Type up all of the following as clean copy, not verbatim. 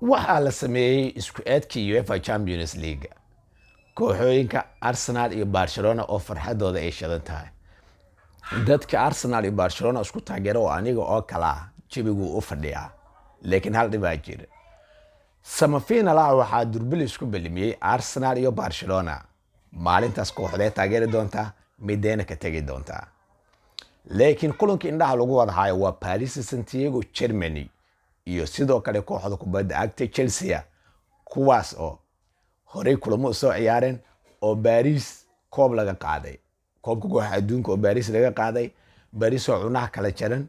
Waxaa la sameeyey isku aadkii UEFA Champions League, kooxooyinka Arsenal iyo Barcelona oo farxadooda ay shadan tahay. Dadka Arsenal iyo Barcelona isku taageero oo aniga oo kalaa jebiguu u fadhiyaa, laakiin hal dhibaa jira. Semifinalaha waxaa durbil isku belimiyey Arsenal iyo Barcelona. Maalintaas kooxdee taageeri doontaa, mideena ka tegi doontaa? Laakiin kulankii indhaha lagu wada hayo waa Paris Santiago Germany iyo sidoo kale kooxda kubadda cagta Chelsea, kuwaas oo horey kulamo soo ciyaareen oo Paris koob laga qaaday, koobka kooxa adduunka oo Paris laga qaaday, Paris oo cunaha kala jaran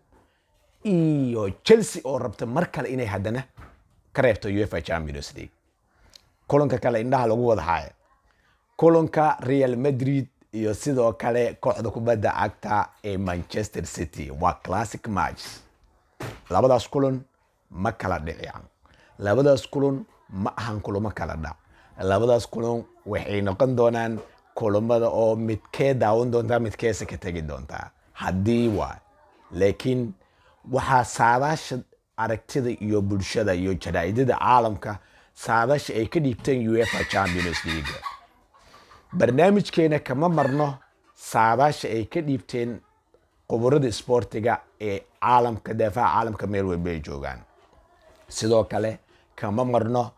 iyo Chelsea oo rabta mar kale inay haddana ka reebto UEFA Champions League. Kulanka kale indhaha lagu wada hayo, kulanka Real Madrid iyo sidoo kale kooxda kubadda cagta ee Manchester City, waa classic match. Labadaas kulan ma kala dhiciyaan, labadaas kulan ma ahan kulamo kala dhac. Labadaas kulan waxay noqon doonaan kulamada oo midkee daawan doontaa, midkeese ka tegi doontaa haddii waa. Laakiin waxaa saadaasha aragtida iyo bulshada iyo jaraa'idada caalamka saadaasha ay ka dhiibteen UEFA Champions League, barnaamijkeena kama marno saadaasha ay ka dhiibteen khubarada isboortiga ee caalamka, daafaha caalamka meel walba ay joogaan. Sidoo kale kama marno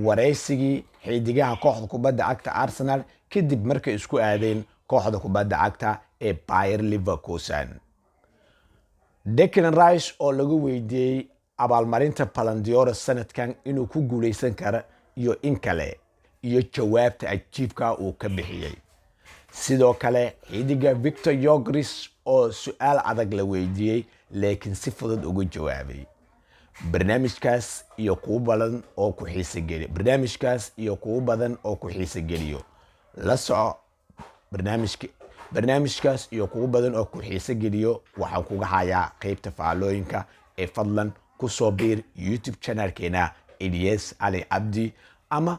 waraysigii xidigaha kooxda kubadda cagta Arsenal kadib markay isku aadeen kooxda kubadda cagta ee Bayer Leverkusen. Declan Rice oo lagu weydiiyey abaalmarinta Ballon d'Or sanadkan inuu ku guuleysan karo iyo in kale, iyo jawaabta ajiibka uu ka bixiyey. Sidoo kale xidiga Victor Gyokeres oo su-aal adag la weydiiyey, laakiin si fudud uga jawaabay. Barnaamijkaas iyo kuwo badan oo ku xiisogeliyo, barnaamijkaas iyo kuwo badan oo ku xiisogeliyo, la soco barnaamijka. Barnaamijkaas iyo kuwo badan oo ku xiiso geliyo waxaan kuga hayaa qeybta faallooyinka ee fadlan kusoo biir YouTube channelkeena Ilyas Cali Cabdi, ama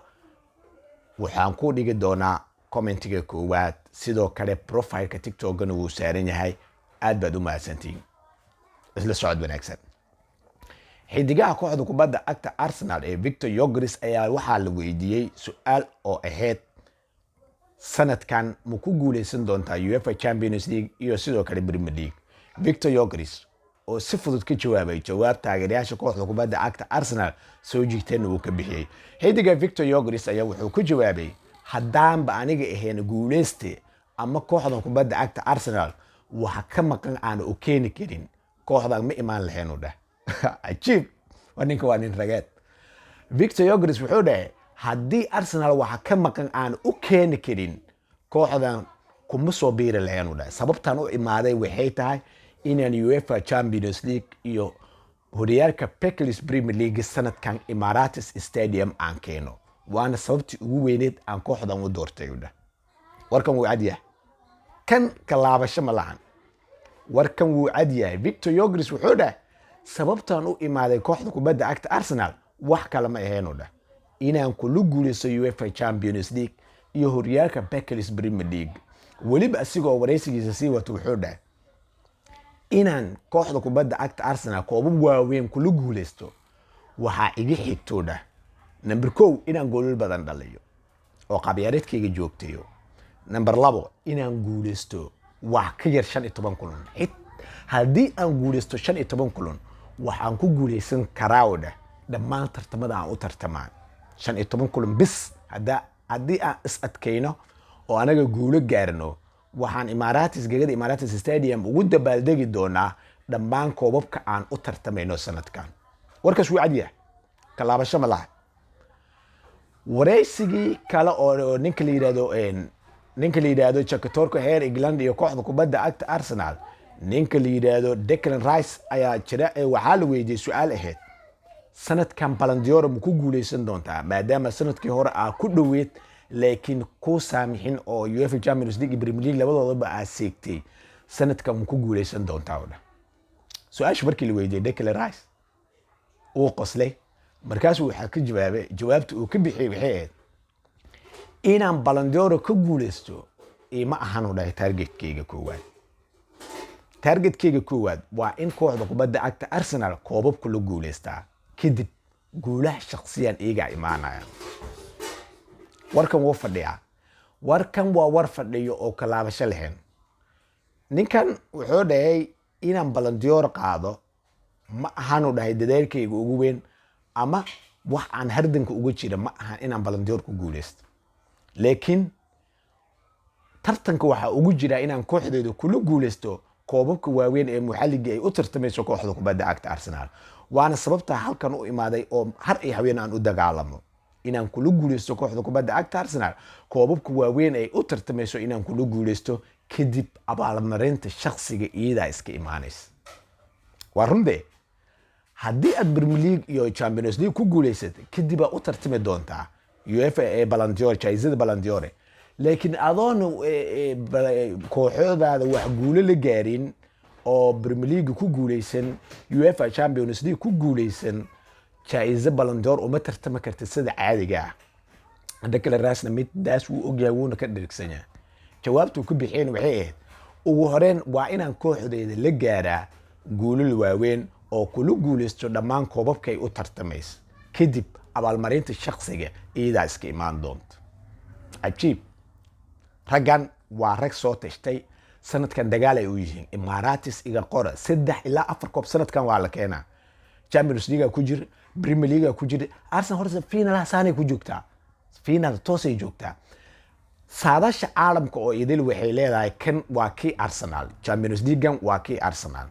waxaan ku dhigi doonaa commentiga koowaad. Sidoo kale profileka TikTokana wuu saaran yahay. Aad baad u mahadsantihiin, isla socod wanaagsan. Xidigaha kooxda kubadda cagta Arsenal ee Victor Gyokeres ayaa waxaa la weydiiyey su-aal oo ahayd: sanadkan ma ku guuleysan doontaa UEFA Champions League iyo sidoo kale Premier League? Victor Gyokeres oo si fudud ka jawaabay, jawaab taageerayaasha kooxda kubadda cagta Arsenal soo jiigteenna uu ka bixiyey. Xidiga Victor Gyokeres ayaa wuxuu ku jawaabay: "Haddaanba aniga ahayn guuleyste ama kooxdan kubadda cagta Arsenal waxa ka maqan aan u keeni karin, kooxdan ma imaan lahayn," u dheh. Cajiib, waa ninka, waa nin rageed. Victor Gyokeres wuxuu dhahay: "Haddii Arsenal waxa ka maqan aan u keeni karin, kooxdan kuma soo biiri lahayn," u dhahay. "Sababtan u imaaday waxay tahay inaan UEFA Champions League iyo horyaalka Barclays Premier League sanadkan Emirates Stadium aan keeno, waana sababtii ugu weyneed aan kooxdan u doortay," u dhah. Warkan wuu cad yahay, kan ka laabasho ma lahan. Warkan wuu cad yahay. Victor Gyokeres wuxuu dhahay: "Sababtaan u imaaday kooxda kubadda cagta Arsenal wax kale ma ahayn," u dhah, "inaan kula guuleysto UEFA Champions League iyo horyaalka Barclays Premier League." Weliba asigoo waraysigiisa sii wato wuxuu dhahay: "Inaan kooxda kubadda cagta Arsenal koobab waaweyn kula guuleysto waxaa iga xigtuu," dhah, "number 1, inaan goolal badan dhaliyo oo qabyaareedkayga joogtayo. Number 2, inaan guuleysto wax ka yar 15 kulan. Haddii aan guuleysto 15 kulan, waxaan ku guuleysan karaa," oo dheh, "dhammaan tartamada aan u tartamaan. 15 kulan bis haddii aan is adkayno oo anaga guulo gaarno, waxaan Emirates, gegada Emirates Stadium ugu dabaaldegi doonaa dhammaan koobabka aan u tartamayno sanadkan." Warkaas wuu cadyahay, kalaabasho ma laha. Wareysigii kale oo ninka la yidhaahdo jakatorka heer England iyo kooxda kubadda cagta Arsenal, ninka la yidhaahdo Declan Rice ayaa jira, ee waxaa la weydiiyey su-aal ahayd: sanadkan Ballon d'Or ma ku guuleysan doontaa, maadaama sanadkii hore aa ku dhoweed laakiin ku saamixin oo UEFA Champions League iyo Premier League labadoodaba aa seegtay? Sanadkan ma ku guuleysan doontaa, oo dhan su-aasha markii la weydiiyey Declan Rice wuu qoslay. Markaasuu waxaa ka jawaabay, jawaabta uu ka bixiyey waxay ahayd: "Inaan Ballon d'Or ka guuleysto ima ahan," u dhahay, "targetkeyga koowaad. Targetkeyga koowaad waa in kooxda kubadda cagta Arsenal koobabka la guuleystaa kadib." Guulaha shaksiyan iigaa imaanaya. Warkan wuu fadhiyaa, warkan waa war fadhiyo oo kalaabasho lahayn. Ninkan wuxuu dhahay inaan Ballon d'Or qaado ma ahaanu dhahay dadaalkayga ugu weyn ama wax aan hardanka uga jira ma ahan inaan Ballon d'Or ku guuleysto, laakiin tartanka waxaa ugu jira inaan kooxdeeda kula guuleysto koobabka waaweyn ee muxalliga ay u tartamayso kooxda kubadda cagta Arsenal. Waana sababtaa halkan u imaaday oo har iyo haween aan u dagaalamo inaan kula guuleysto kooxda kubadda cagta Arsenal koobabka waaweyn ay u tartamayso inaan kula guuleysto. Kadib abaalmarinta shaksiga iyadaa iska imaanaysa. Waa runde, haddii aad Premier League iyo Champions League ku guuleysat, kadib aad u tartami doontaa UEFA ee Ballon d'Or, jaizada Ballon d'Or. Laakiin adoon kooxoodaada wax guulo la gaarin oo Premier League ku guuleysan, UEFA Champions League ku guuleysan, jaiza Ballon d'Or uma tartami kartid sida caadiga ah. Hadda kale raasna midaas wuu ogyahay, wuuna ka dherigsan yahay. Jawaabtuu ku bixiyeen waxay ahayd: ugu horeen waa inaan kooxdeeda la gaaraa guulal waaweyn oo kula guuleysto dhammaan koobabkay u tartamaysa, kadib abaalmarinta shaksiga iyadaa iska imaan doonta. Cajiib, raggan waa rag soo tashtay. Sanadkan dagaal ay u yihiin Emirates. Iga qora, 3 ilaa 4 koob sanadkan waa la keenaa. Champions League ku jir, Premier League ku jir. Arsenal horta finaalaha saanay ku joogtaa, final toosay joogtaa. Saadaasha caalamka oo idil waxay leedahay kan waa kii Arsenal, Champions League waa kii Arsenal.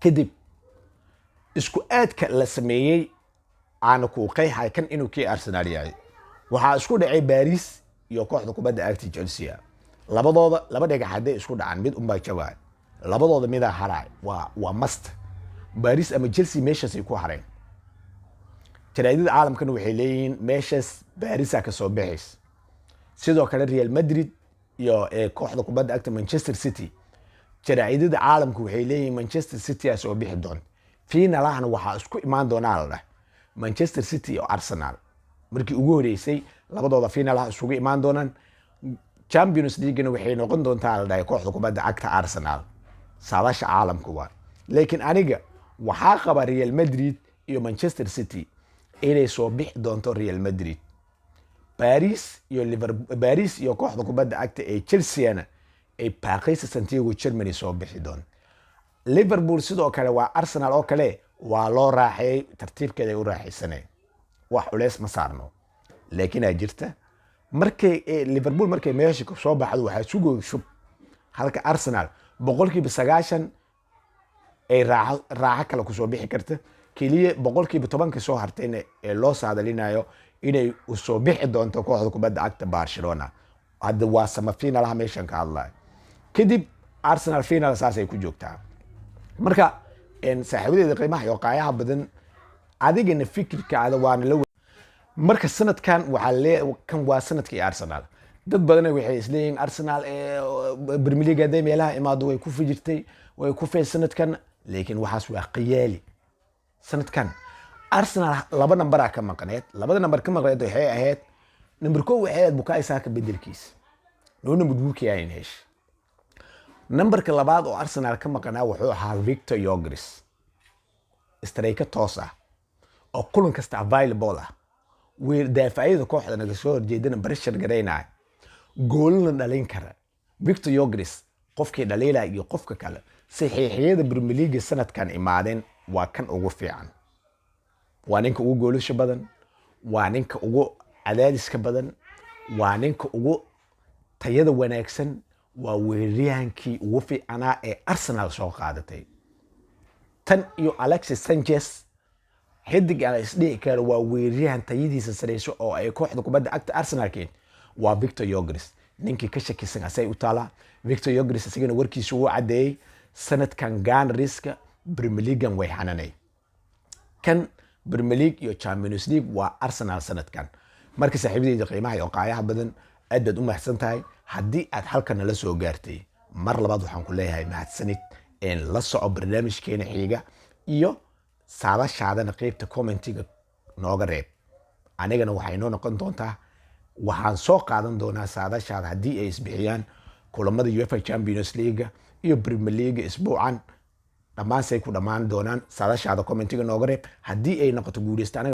Kadib isku aadka la sameeyey aana kuu qeexay kan inuu kii Arsenal yahay. Waxaa isku dhacay Paris iyo kooxda kubadda cagta Chelsea. Labadooda laba dhagax hadday isku dhacaan, mid unbaa jawaay, labadooda midaa haraay. Waa must, Paris ama Chelsea meeshaasay ku hareen. Jaraa'idada caalamkana waxay leeyihiin meeshaas Parisa ka soo baxaysa. Sidoo kale Real Madrid iyo kooxda kubadda cagta Manchester City, jaraa'idada caalamku waxay leeyihiin Manchester City aa soo bixi doonta. Finalahana waxaa isku imaan doonaa la dhah Manchester City iyo Arsenal. Markii ugu horeysay labadooda finalaha isugu imaan doonaan. Champions Leaguena waxay noqon doontaa la dhahay kooxda kubadda cagta Arsenal. Saadaasha caalamku waa, laakiin aniga waxaa qaba Real Madrid iyo Manchester City inay soo bixi doonto Real Madrid. Paris iyo Liverpool, Paris iyo kooxda kubadda cagta ee Chelsea-na ay baaqaysa Santiago Germany soo bixi doonto. Liverpool sidoo kale waa Arsenal oo kale, waa loo raaxeeyey, tartiibkeeda ay u raaxaysaneen, wax culeys ma saarno. Laakiin aa jirta markay Liverpool markay meesha soo baxdo waxaa sugooy shub, halka Arsenal 90% ay raaxo raaxo kale kusoo bixi karta. Keliya 10%-ka soo hartayna ee loo saadalinayo inay usoo bixi doonto kooxda kubadda cagta Barcelona. Hadda waa sama finalaha meeshan ka hadlayo. Kadib Arsenal final saasay ku joogtaa. Marka saaxiibadeeda qiimaha iyo qaayaha badan, adigana fikirkaada waana la. Marka sanadkan waxaa lee kan waa sanadkii Arsenal. Dad badana waxay isleeyihiin Arsenal Premier League hadday meelaha imaado way ku fijirtay, way ku fees sanadkan. Laakiin waxaas waa khiyaali. Sanadkan Arsenal laba nambaraa ka maqneed. Labada nambar ka maqneed waxay ahayd: number 1 waxay ahayd Bukayo Saka bedelkiisa, Noni Madueke ayn heshay. Nambarka labaad oo Arsenal ka maqnaa wuxuu ahaa Victor Gyokeres, striker toos ah oo kulan kasta available ah, daafacyada kooxda naga soo horjeedana pressure garaynaya, goolna dhalin kara. Victor Gyokeres qofkii dhaliilaya iyo qofka kale, saxiixiyada Premier League sanadkan imaadeen waa kan ugu fiican. Waa ninka ugu goolasha badan, waa ninka ugu cadaadiska badan, waa ninka ugu tayada wanaagsan, waa weeraryahankii ugu fiicanaa ee Arsenal soo qaadatay tan iyo Alexis Sanchez. Xidig aan isdhihi karo waa weeraryahan tayadiisa sareyso oo ay kooxda kubadda cagta Arsenal keen waa Victor Gyokeres. Ninkii ka shakisan asay u taalaa. Victor Gyokeres isagana warkiisa uu caddeeyey: sanadkan Gunnerska Premier Leaguean way xananay kan Premier League iyo Champions League waa Arsenal sanadkan. Marka saaxiibadeyda qiimaha iyo qaayaha badan, aad baad u mahadsan tahay haddii aad halkan nala soo gaartay. Mar labaad waxaan ku leeyahay mahadsanid. Een la soco barnaamijkeena xiga iyo saadashaadana qeybta commentiga nooga reeb. Anigana waxay noo noqon doontaa, waxaan soo qaadan doonaa saadashaada haddii ay isbixiyaan kulamada UEFA Champions League iyo Premier League isbuucan dhammaan say ku dhammaan doonaan. Saadashaada commentiga nooga reeb. Haddii ay noqoto guuleysta, anagana.